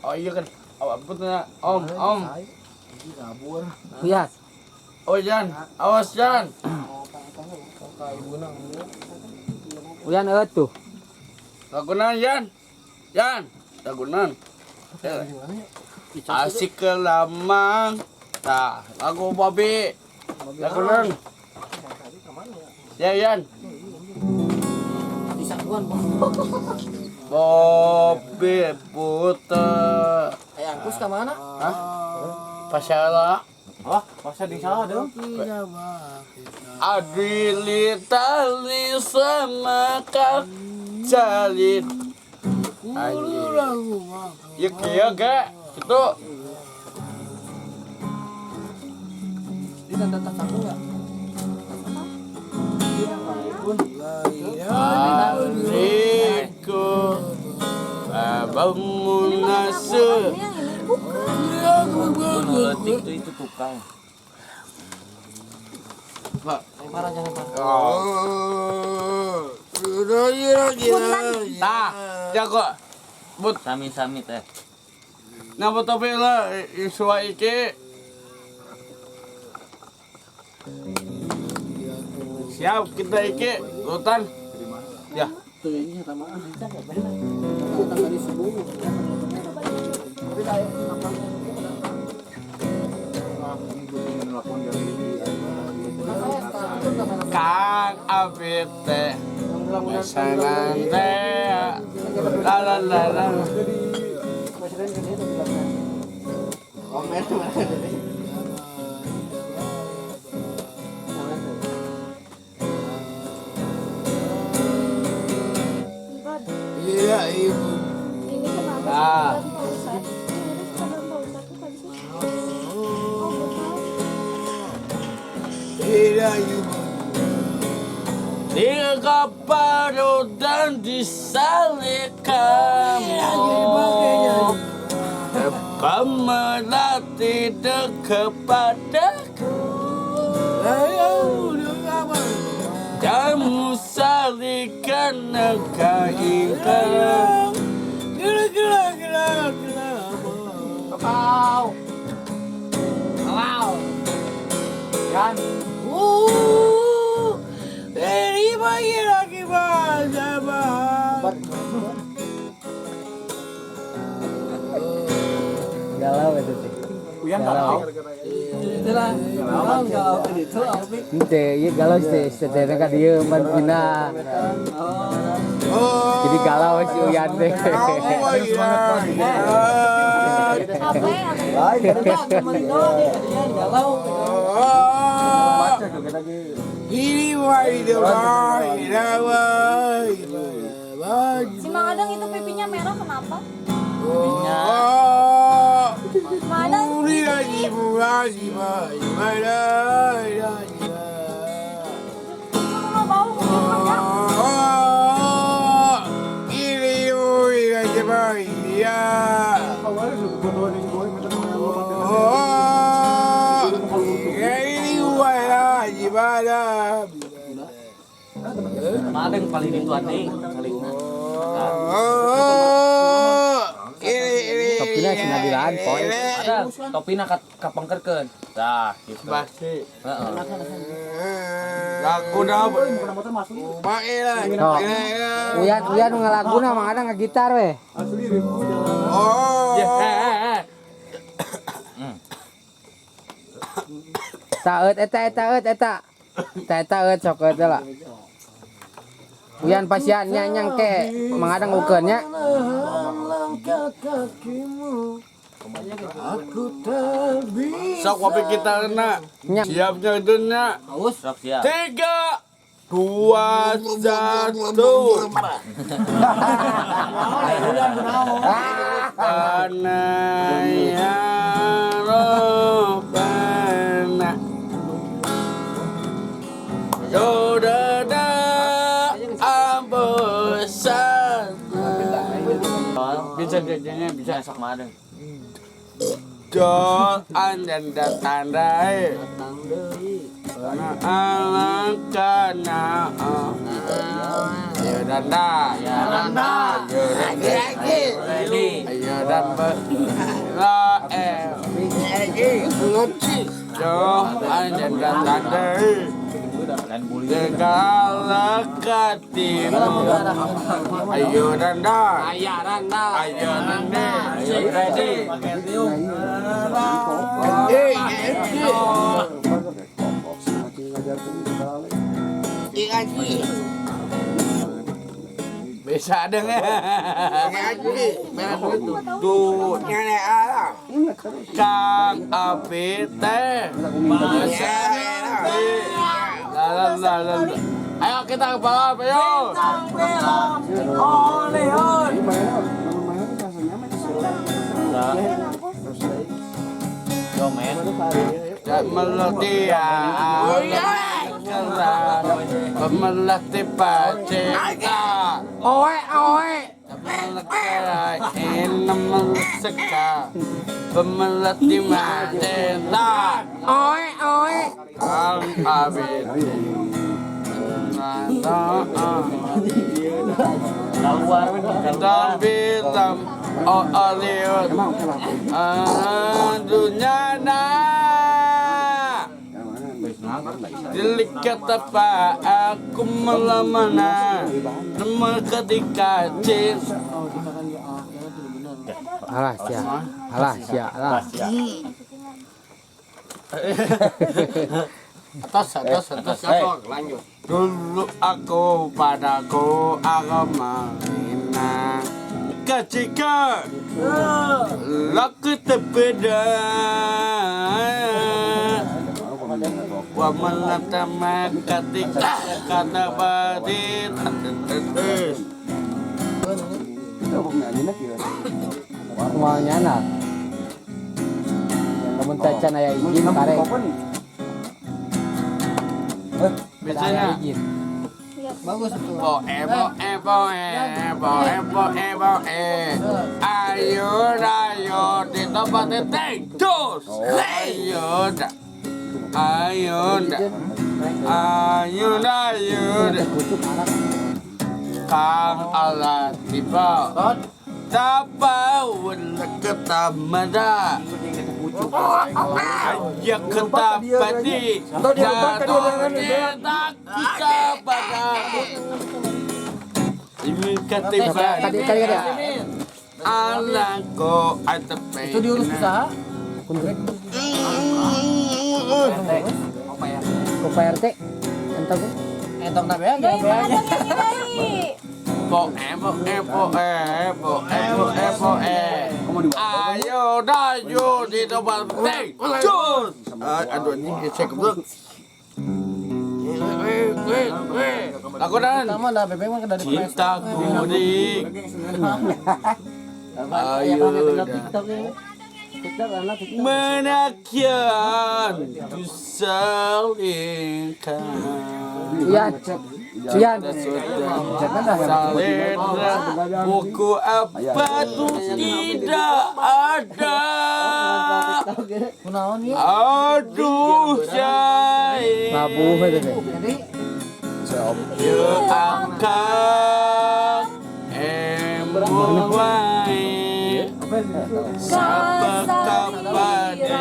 Oh iya kan. Oh, apa tuh Om, Om. Iya. Oh Jan, awas Jan. Uyan eueuh tuh. Ragunan Jan. Jan, Ragunan. Asik kelamang. Tah, lagu Bobby. Ragunan. Ya Jan. Bobby puter. Angkus ke mana? Hah? Pasala. Wah, masa di salah dong. Adili tali sama kau jalin. Anjing. Ya kia ge, itu. Ini tanda tas aku enggak? Adikku Babamu nasu. Ini yang ini bukan. Letik tuh itu tukang. Pak. Marah jangan marah. Oh. Tah, jago. But Sami-sami teh. napa topi lah iswa iki. Siap kita iki, Lutan. Ya. Tuh ini sama ah. Kita tadi subuh. Tapi saya Kang Abid teh Pesanan teh la la la la. Iya, ibu. Ini kenapa sih? Ah. Bukan Pak Ustadz. Ini bukan Pak Ustadz, bukan sih? Oh, bukan. Tiga baru dan disalik kamu Pemelati kepadaku Kamu salikan kainkan. Kau. Wow. Kan. Galau itu sih. Uyan galau. Itulah. Galau galau itu apa? Henteu, ieu galau sih, setetehna ka dieu pan pindah. Jadi galau si Uyan teh. Apa ya? Galau. Si Mang Adang itu pipinya merah kenapa? Mang Adang pipi. Itu mau bau mungkin ya. Madeng paling itu aneh salingna. Topina sinadilaan poe. Ada topina kapengkerkeun. Tah, gitu. Pasti Heeh. Lagu dah. Oh. Uyan Uyan nu ngalaguna Mang Adang ngagitar we. Ya, eh, eh. Saeut eta eta eut eta. Eta eta eut sok eut lah. Uyan pasian nya nyang ke Mang Adang ukeun nya. Sok kopi kita na. Nya. Siapnya itu nya. Sok siap. 3 2 1. Ana ya Robbana. Dodada ambosan. Bisa jajannya bisa Sok madeng. Dol andan datandai. Kana Ayo danda. Ya danda. Ayo Ready. Ayo danda. La e Do anjen tanda Segala katimu. Ayo randa. Ayo randa. Ayo randa. Ready. Bisa dengar. Tuh Kang Api teh. La la la la. Ayo kita ke bawah, ayo. Domen. Melati ya. Melati pacinta. Oe oe. Pemelati macinta. Oe oe. Kang Abid. Keluar. Hitam oh aliut dunia na Dilikat apa aku melamana Nemu ketika cinta. Alah sia. Alah sia, alah. Atas, atas, atas, Lanjut. Dulu aku padaku aku menghina. Ketika laku terbeda Wa melatama ketika kata batin. Kumaha na? Lamun tacan aya izin karek. Biasanya Aya izin. Bagus itu. Bo e bo e bo e bo e bo e bo e. Ayo ayo di tempat titik dos. Ayo dah. Ayo dah. Ayo ayo dah. Kang Allah tiba. Tapawun ketamada. Ayo ketapati. Tadi tadi ada. Alangko atepe. Itu diurus usaha. Ku Pak RT. Entah ku. Entong tapi ya, Doi, mana dong yang ini? Po e po e po e po e po e po e. Ayo dayo di tempat penting. Cus. Aduh ini gesek kebetul. Aku dan Pertama lah, bebek mah dari cintaku di. Ayo dah. TikTok anak TikTok. Menakian disalingkan. Ian. Ian. Salindra buku apa tuh tidak ada. Kunaon ya? Aduh syai. Labuh eta teh. Jadi Yo angkat embuai. Sapa kapade